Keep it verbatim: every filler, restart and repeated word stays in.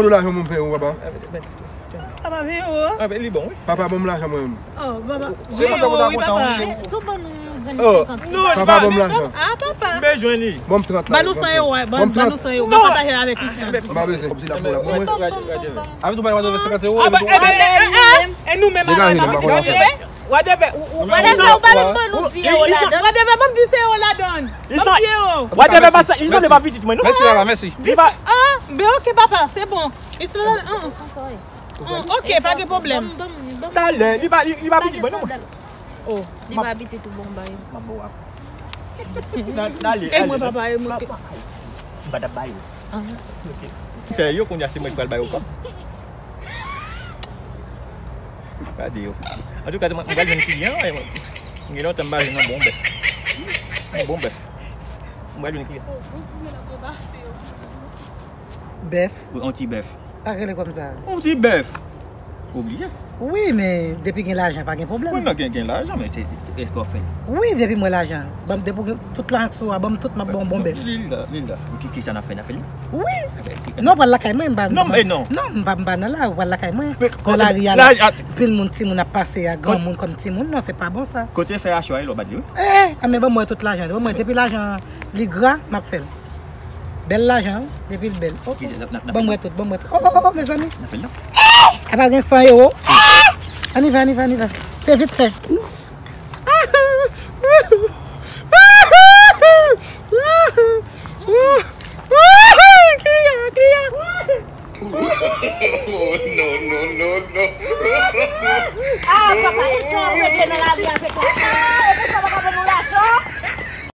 ban nou lajan pou m fè yo, papa. Papa, vin yo. Papa, li bon, wi. Papa, ban m lajan mwen menm. Oh, papa. Vin yo, wi, papa. Sou ban nou Oh, non, papa, ban m lajan. Ah, papa. M bezwen li. Ban m trant la. Ban nou san ewo, ban nou san ewo. Mwen pataje avèk Christian. M pa bezwen kòb sila pou la pou mwen. Avè tou pa de senkant ewo. E nou menm. Degaje nou, pa konn fè. Wadeve, ou ou Wadeve, ou pa menm ban nou di ewo ladan. Wadeve, ban m di se ewo ladan. Ban m di ewo. Wadeve, pa sa, li sanble pa pitit mwen, non. Mèsi, papa, mèsi. Dis, ah, ben ok, papa, se bon. Li sanble, ah. Ah, ok, pa gen pwoblèm. Talè, li pa, li, li pa pitit mwen, non. Oh, li pa pitit ou, bon, bay. M ap ba w. Dale, e mwen, papa, e mwen. M pa t ap ba yo. Fè yo, kounye a se mwen ki pral ba yo kòb. Gade yo. Antouka, m pral jwenn kliyan, wi. Gen lontan m pa jwenn yon bon bèf. Yon bon bèf. M pral jwenn kliyan. Bèf. Wi, yon ti bèf. Pa rele kòmsa. Yon ti bèf. Oblije. Wi, men depi gen lajan, pa gen pwoblèm. Wi, non, gen, gen lajan, men se, se, se, èske w ap fè l? Wi, depi m wè lajan. Ban m, depi w gen tout lajan k sou ou a, ban m tout, m ap ba w yon bon bèf. Li la, li la. Ki, ki sa n ap fè, n ap fè li? Wi. Non, w pral lakay mwen, m pa, non, men non. Non, m pa, m pa nan la, w pral lakay mwen. Nan lari a la, anpil moun, timoun ap pase a, granmoun kòm timoun, non, se pa bon sa. Kote fè achwa, lè w bat li, wi. Eh, a men ban m wè tout lajan, ban m wè depi lajan li gra, m ap fè l. Bèl lajan, wi, depi l bèl. Ok. Ban m wè tout, ban m wè tout. Oh, oh, oh, oh, mezanmi. Apa gen san ewo? Ann y va, ann y va, ann y va. Se vit fè.